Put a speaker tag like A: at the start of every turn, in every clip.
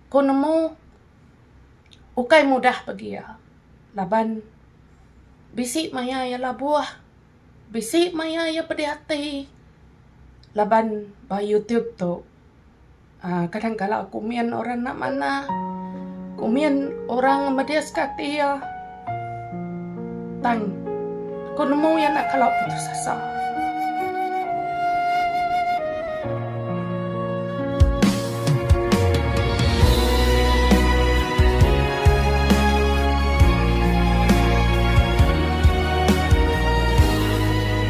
A: Ku nemu ukai mudah bagi iya laban bisi maya iya labuh, bisi maya iya pedih ati laban ba YouTube tu aaa kadang kala kumin orang enda manah, kumin orang ngemediska ati iya. Tang ku nemu iya enda kala putus asa.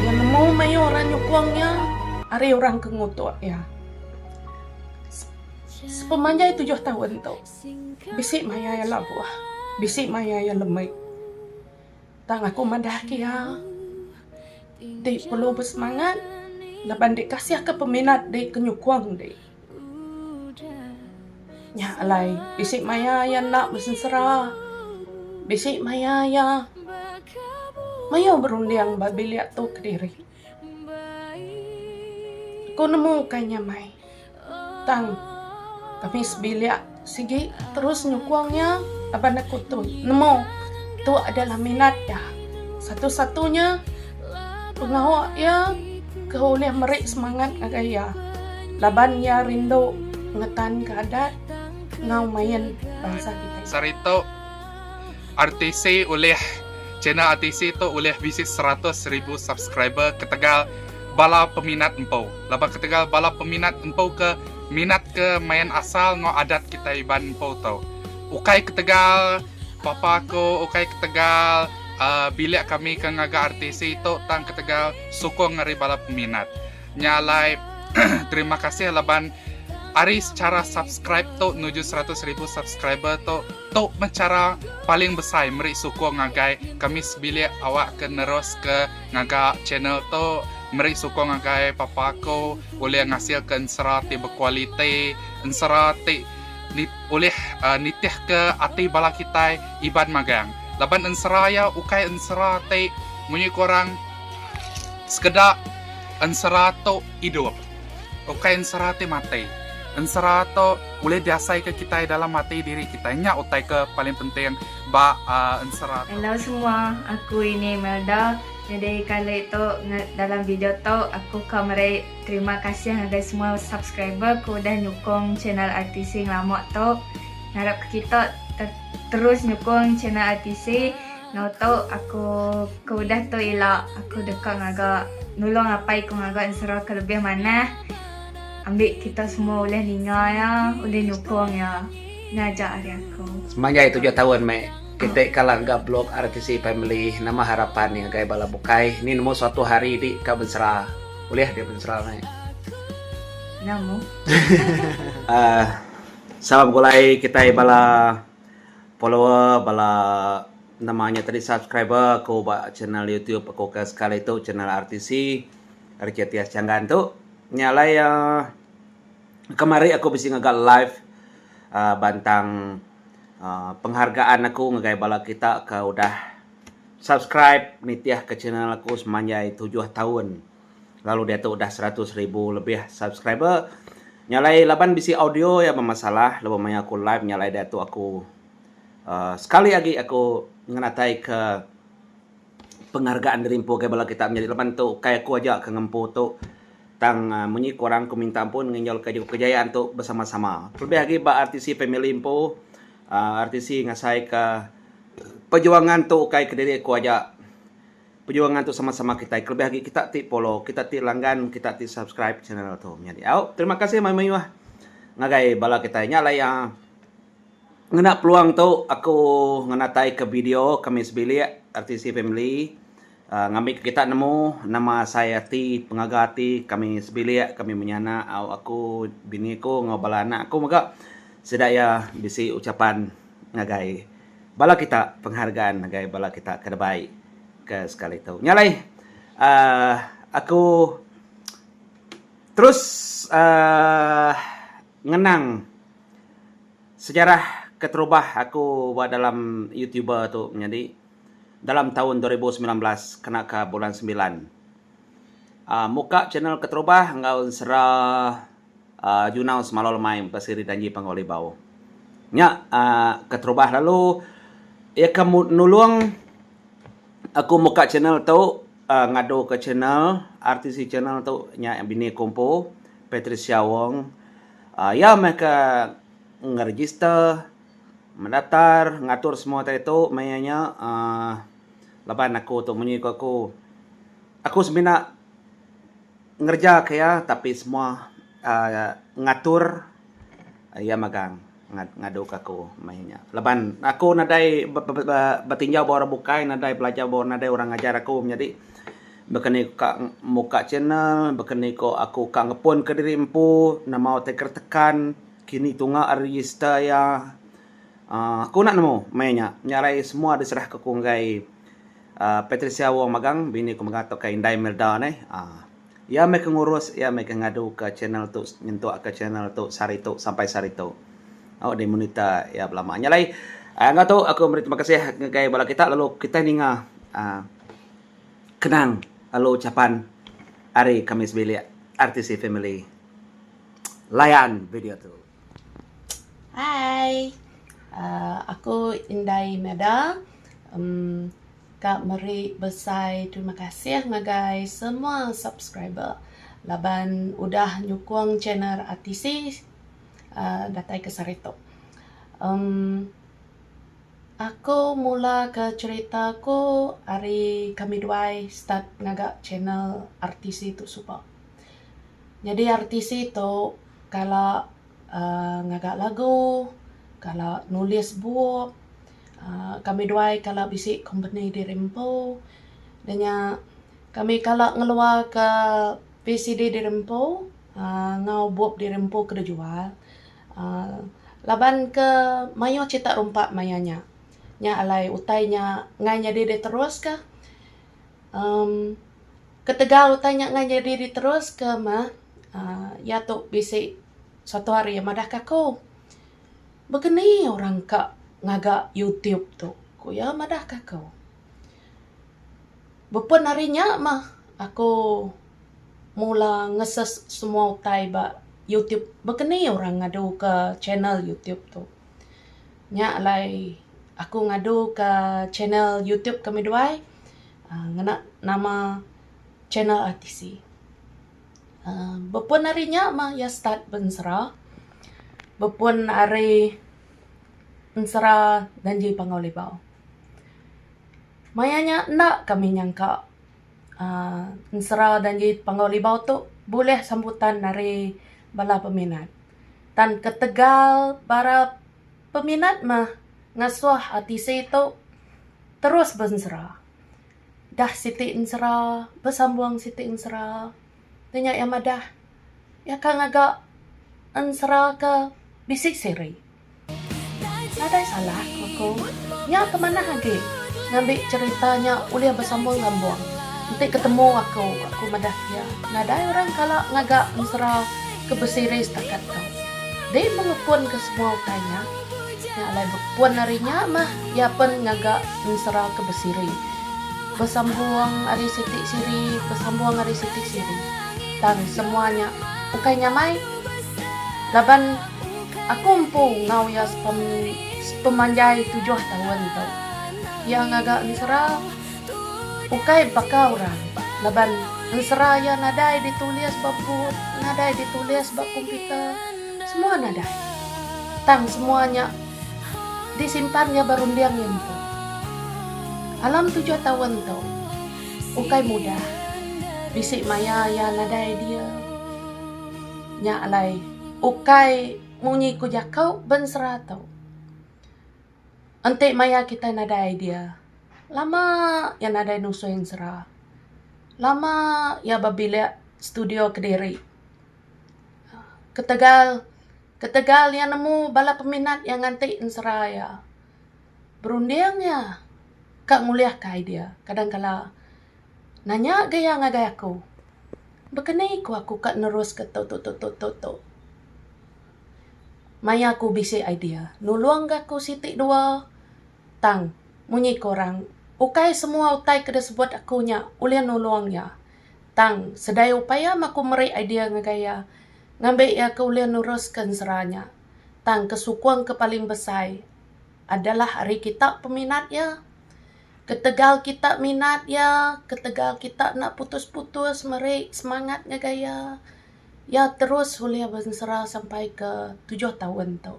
A: Iya nemu mayuh orang nyukung iya ari orang ke ngutuk iya. Sepemanjai tujuh taun tu. Bisi maya iya labuh, bisi maya iya lemi. Tang aku madah ke iya, ti perlu besemangat laban dek kasihka peminat dek ke nyukung dek. Nya alai bisi maya iya enda besensera, bisi maya iya mayuh berunding ba bilik tu kediri. Aku nemu ukai nyamai. Tang kami sebilik sigi terus nyukung iya laban aku tu nemu tu adalah minat iya. Satu-satunya pengawa iya ke ulih meri semangat ngagai iya laban iya rindu ngetanka adat enggau main bansa kitai.
B: Saritu RTC ulih channel RTC tu ulih bisi 100,000 subscriber ketegal bala peminat empu. Laban ketegal bala peminat empu ke minat ke main asal enggau adat kitai Iban empu tu. Ukai ketegal papa aku, ukai ketegal uhh bilik kami ke ngaga RTC tu tang ketegal sukung ari bala peminat. Nya alai terima kasih laban ari secara subscribe tu nuju 100,000 subscriber tu tu meh chara paling besai meri sukung ngagai kami sebilik awak ke nerus ke ngaga channel tu meri sukung ngagai papa aku ulih ngasilka ensera ti bekualiti ensera ti ulih nitihka ati bala kitai Iban magang laban ensera iya ukai ensera ti munyi ku orang sekeda Ensera tu idup. Ukai ensera ti mati. Ensera tu ulih diasaika kitai dalam ati diri kitai. Nya utai ke paling penting ba ensera tu.
C: Hello semua, aku ini Melda. Nyadi kali tu dalam video tu aku ka meri terima kasih ngagai semua subscriber ke udah nyukung channel RTC ngelama tu. Ngarap ke kita terus nyukung channel RTC. Enggau tu aku ke udah tu ila aku deka ngaga nulung apai ku ngaga ensera ke lebih manah ambi kita semua ulih ninga iya ulih nyukung iya. Nya aja ari aku.
D: Semanjai tujuh taun meh kite kala ngaga blog RTC Family nama harapan ni ngagai bala bukai ni nemu suatu hari di ka bensera ulih di bensera meh.
C: Nemu.
D: Uhh sama begulai kitai bala. Follower bala nama nya tadi subscriber aku ba channel YouTube aku ke sekali tu channel RTC Richard Tias Changgan tu. Nya alai uhh kemari aku bisi ngaga live uhh bantang uhh penghargaan aku ngagai bala kita ke udah subscribe nitih ke channel aku semanjai tujuh taun. Lalu diatu udah 100,000 lebih subscriber. Nya alai laban bisi audio iya bemasalah lebuh maya aku live nya alai diatu aku uhh sekali agi aku ngenatai ke penghargaan diri empu ngagai bala kita menyadi laban tu ukai aku aja ke ngempu tu tang munyi ku orang ku minta ampun nginjau leka jaku kejayaan tu besama-sama. Kelebih agi ba RTC family empu uhh RTC ngasai ke perjuangan tu ukai kediri aku aja. Perjuangan tu sama-sama kitai kelebih agi kita ti follow, kita ti langgan, kita ti subscribe channel tu menyadi. Au, terima kasih mayuh-mayuh ngagai bala kitai nya alai iya ngena peluang tu aku ngenatai ke video kami sebilik RTC family uhh ngambi ke kita nemu nama asai ati pengaga ati kami sebilik kami menyanak au aku bini aku enggau bala anak aku mega sida iya bisi ucapan ngagai Bala kita penghargaan ngagai bala kita ke debai ke sekali tu. Nya alai uhh aku terus uhh ngenang sejarah keterubah aku ba dalam youtuber tu menyadi dalam taun 2019 kena ka bulan sembilan. uhh Muka channel keterubah enggau ensera. Junau semalau lemai besiri danji Panggau Libau. Nya aaa keterubah lalu iya ke nulung aku muka channel tu aaa ngadu ka channel RTC channel tu nya bini aku empu Patricia Wong aaa iya meh ke ngeregister mendaftar ngatur semua utai tu maya nya aaa laban aku tu munyi ku aku aku semina ngereja ke iya tapi semua aaa ngatur iya magang ngadu ke aku maya nya laban aku nadai betinjau ba orang bukai nadai belajar ba nadai orang ngajar aku menyadi baka ni ka muka channel baka ni ko aku ka ngepun ke diri empu nama utai ke tekan kini tunga register iya uhh aku enda nemu maya nya nya alai semua diserah ke ku ngagai uhh Patricia Wong magang bini ku mega tauka indai Melda neh uhh. Iya meh ke ngurus, iya meh ke ngaduka channel tu nyentukka channel tu sehari tu sampai sehari tu. Au dimonitor iya belama. Nya alai enggau tu aku meri terima kasih ngagai bala kita lalu kitai ninga uhh kenang lalu ucapan ari kami sebilik RTC Family. Layan video tu.
A: Hai. uhh Aku indai Meda uhh Ka meri besai terima kasih ngagai semua subscriber laban udah nyukung channel RTC uhh datai ke sehari tu. Emm aku mula ke cherita ku ari kami duai start ngaga channel RTC tu suba. Nyadi RTC tu kala uhh ngaga lagu, kala nulis bup, uhh kami duai kala bisi kompeni diri empu. Da nya kami kala ngeluar ka VCD diri empu uhh enggau bup diri empu ke dijual uhh laban ke mayuh cita rumpa maya nya. Nya alai utai nya enggai nyadi diteruska uhh Ketegal utai nya enggai nyadi diteruska meh uhh iya tu bisi suatu hari iya madahka aku, Baka ni orang ka ngaga YouTube tu? Ku iya madahka aku. Bepun hari nya meh aku mula ngeses semua utai ba YouTube baka ni orang ngaduka channel YouTube tu. Nya alai aku ngaduka channel YouTube kami duai. Ngena nama channel RTC. uhh Bepun ari nya mah iya start bensera. Bepun ari ensera Janji Panggau Libau. Maya nya enda kami nyangka uhh ensera Janji Panggau Libau tu bulih sambutan ari bala peminat. Tang ketegal bara peminat mah ngasuh RTC tu terus bensera. Dah siti ensera besambung siti ensera. Ti nya iya madah iya ka ngaga ensera ke bisi siri. Nadai salah ku aku. Nya ke manah agi ngambi cherita nya ulih besambung-sambung. Enti ketemu aku, aku madah iya nadai orang kala ngaga ensera ke besiri setakat tu. Dei mengepun ke semua utai nya. Nya alai bepun ari nya mah iya pen ngaga ensera ke besiri. Besambung ari siti siri, besambung ari siti siri. Tang semua nya ukai nyamai laban aku empu enggau iya sepemanjai tujuh taun tu. Iya ngaga ensera ukai baka orang laban ensera iya nadai ditulis ba bup, nadai ditulis ba komputer, semua nadai. Tang semua nya disimpan iya ba runding iya empu. Alam tujuh taun tu ukai mudah bisi maya iya nadai idea. Nya alai ukai munyi ku jaku bensera tu. Enti maya kitai nadai idea, lama iya nadai nusui ensera. Lama iya ba bilik studio kediri. Ketegal ketegal iya nemu bala peminat iya nganti ensera iya. Berunding iya ka ngulihka idea kadang kala nanya ga iya ngagai aku. Baka ni ku aku ka neruska tu tu tu tu tu. Maya aku bisi idea, nulung ga aku siti dua. Tang, munyi ke orang, ukai semua utai ke disebut aku nya ulih nulung iya. Tang, sedai upaya meh aku meri idea ngagai iya ngambi iya ke ulih neruska ensera nya. Tang ke sukung ke paling besai adalah ari kita peminat iya. Ketegal kita minat iya, ketegal kita enda putus-putus meri semangat ngagai iya, iya terus ulih bensera sampai ke tujuh taun tu.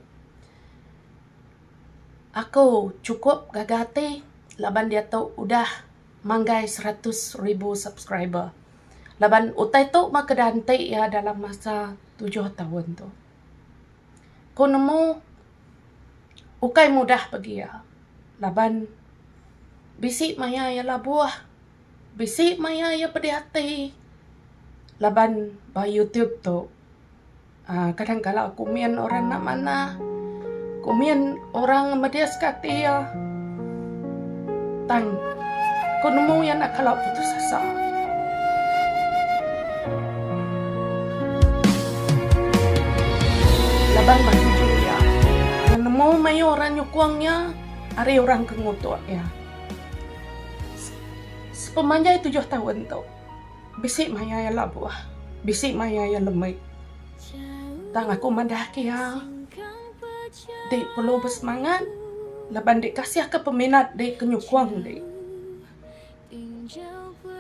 A: Aku chukup gaga ati laban diatu udah manggai 100,000 subscriber. Laban utai tu meh ke dianti iya dalam masa tujuh taun tu. Ku nemu ukai mudah pegi iya laban bisi maya iya labuh, bisi maya iya pedih ati laban ba YouTube tu uhh kadang kala kumin orang enda manah, kumin orang medis ka ati iya tang ku nemu iya enda kala putus asa. Laban ba tuju iya, iya nemu mayuh orang nyukung iya ari orang ke ngutuk iya. Sepemanjai tujuh taun tu, bisi maya iya labuh, bisi maya iya lemi. Tang aku madah ke iya, Dek perlu besemangat laban dek kasihka peminat dek ke nyukung dek.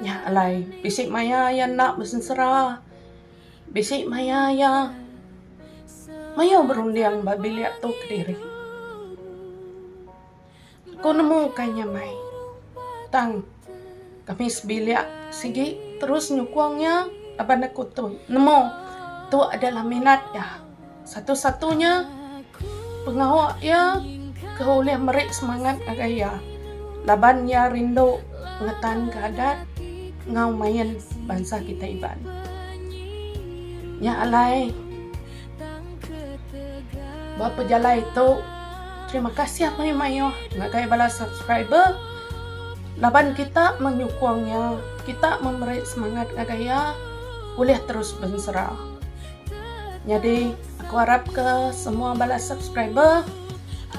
A: Nya alai bisi maya iya enda besensera, bisi maya iya mayuh berunding ba bilik tu kediri. Ku nemu ukai nyamai tang kami sebilik sigi terus nyukung iya laban aku tu nemu tu adalah minat iya satu-satunya pengawa iya ke ulih meri semangat ngagai iya laban iya rindu ngetanka adat enggau main bansa kitai Iban. Nya alai ba pejalai tu terima kasih mayuh-mayuh ngagai bala subscriber laban kita menyukung iya, kita meri semangat ngagai iya ulih terus bensera. Nyadi aku arap ke semua bala subscriber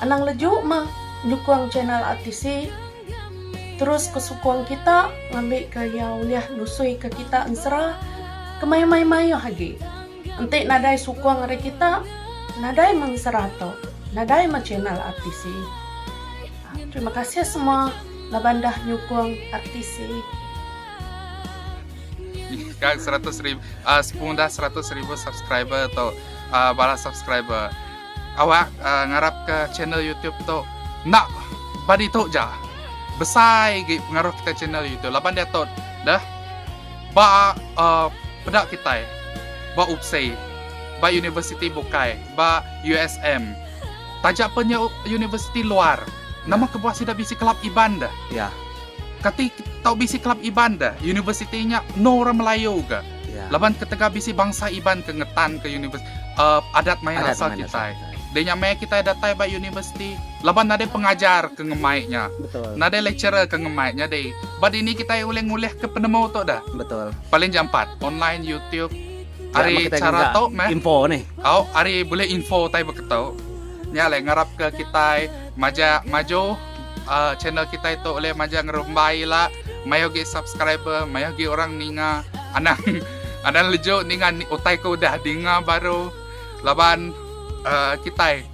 A: anang leju meh nyukung channel RTC terus ke sukung kita ngambi ke iya ulih nusui ke kita ensera ke mayuh-mayuh agi. Enti nadai sukung ari kita nadai meh ensera tu nadai meh channel RTC. Terima kasih semua laban dah nyukung RTC.
B: Kan 100 ribu, uh, sepung dah 100 ribu subscriber tu uh, bala subscriber. Awak uh, ngarap ke channel YouTube tu nak badi tu ja. Besai gi pengaruh kita channel YouTube. Laban dia tu dah ba uh, peda kitai ba UPSI, ba universiti bukai, ba USM. Taja pun nya universiti luar. Nama kebuah sida bisi kelab Iban dah?
D: Ya.
B: Kati tau bisi kelab Iban deh? Universiti nya no orang Melayu ga.
D: Ya.
B: Laban ketegal bisi bangsa Iban ke ngetan ke univers uh, adat main
D: Adat
B: asal
D: main asal
B: kitai.
D: kitai.
B: Deh nya meh kitai datai ba universiti laban nadai pengajar ke ngemai nya.
D: Betul.
B: Nadai lecturer ke ngemai nya deh. Ba dini kitai ulih ngulih ke penemu tu dah.
D: Betul.
B: Paling jampat online YouTube
D: Ya,
B: ari
D: meh kitai
B: cara
D: ngiga
B: tu meh
D: info nih.
B: Au ari bulih info utai beketu. Nya alai ngarap ke kitai majak maju uh, channel kitai tu ulih majak ngerembai ila mayuh agi subscriber, mayuh agi orang ninga. Anang anang leju ninga utai ke udah dinga baru laban uh, kitai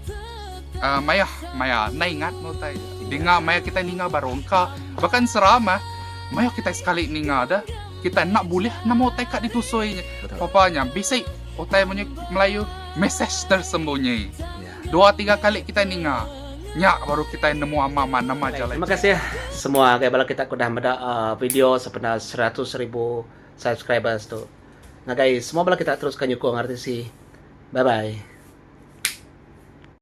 B: uh, mayuh maya enda ingat meh utai dinga maya kitai ninga baru engka baka ensera mah mayuh kitai sekali ninga dah kitai enda bulih nama utai ka ditusui nya. Papa nya bisi utai munyi Melayu mesej tersembunyi. Dua tiga kali kitai ninga, nya baru kitai nemu ama amat nama jalai
D: Terima kasih semua ngagai bala kita ke udah meda video sependa 100,000 subscribers tu. Ngagai semua bala kita teruskan nyukung RTC. Bye bye.